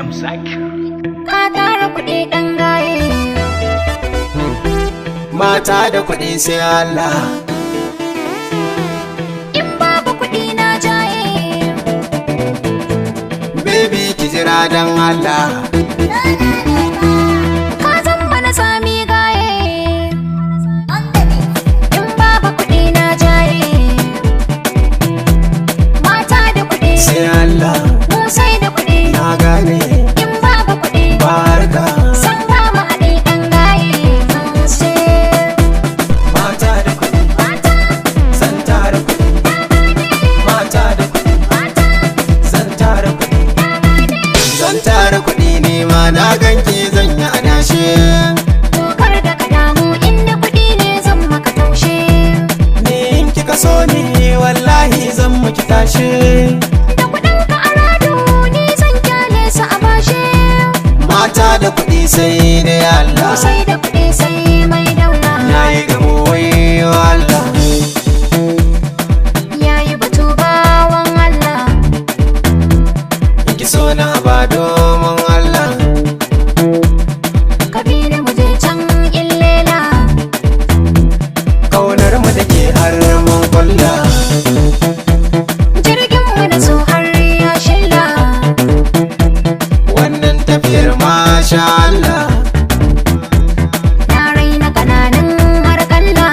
M Zakir. Ka tara kuɗi ɗan gaye. Mata da kuɗi sai Allah. In babu kuɗi na jaye. Baby, ki jira dan Allah. Ka zama na sami gaye. In babu kuɗi na jaye. Mata da kuɗi. Sai Allah. Mu sai da kuɗi. Na gane. In babu kuɗi. Barka. San ba mu haɗi ɗan gaye. Mata da kuɗi. Mata. Zan tara kuɗi. Mata da kuɗi. Mata. Zan tara kuɗi. Zan tara kuɗi ne ma na ganki zan yi adashe. Kar da ka damu, inda kuɗi ne zan maka taushe. Ni in kika so ni, wallahi zan miki tashe. Da kuɗin ka a rado, ni zan kyale su a bashe. Mata da kuɗi sai dai Allah. Sai da kuɗi sai mai daula. Na yi gamo, wayo Allah. Yayi batu bawan Allah. Ki so na ba domin Allah. Kabiru, mu je can illela. Kaunar mu da ke har mun kulla. Jirgin mu na so har ya shilla. Wannan tafiyar masha Allah. Na raina kananan harkalla.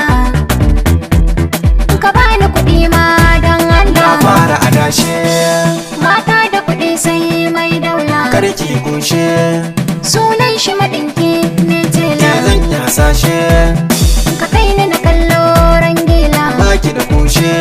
Ka bani kuɗi ma don Na Allah. fara adashe. Mata da kuɗi sai mai daula. Karki kushe. Sunan shi maɗinki ne Ke tela. zan yi hasashe. Ka kai ni na kallo rangila. Baki da kushe.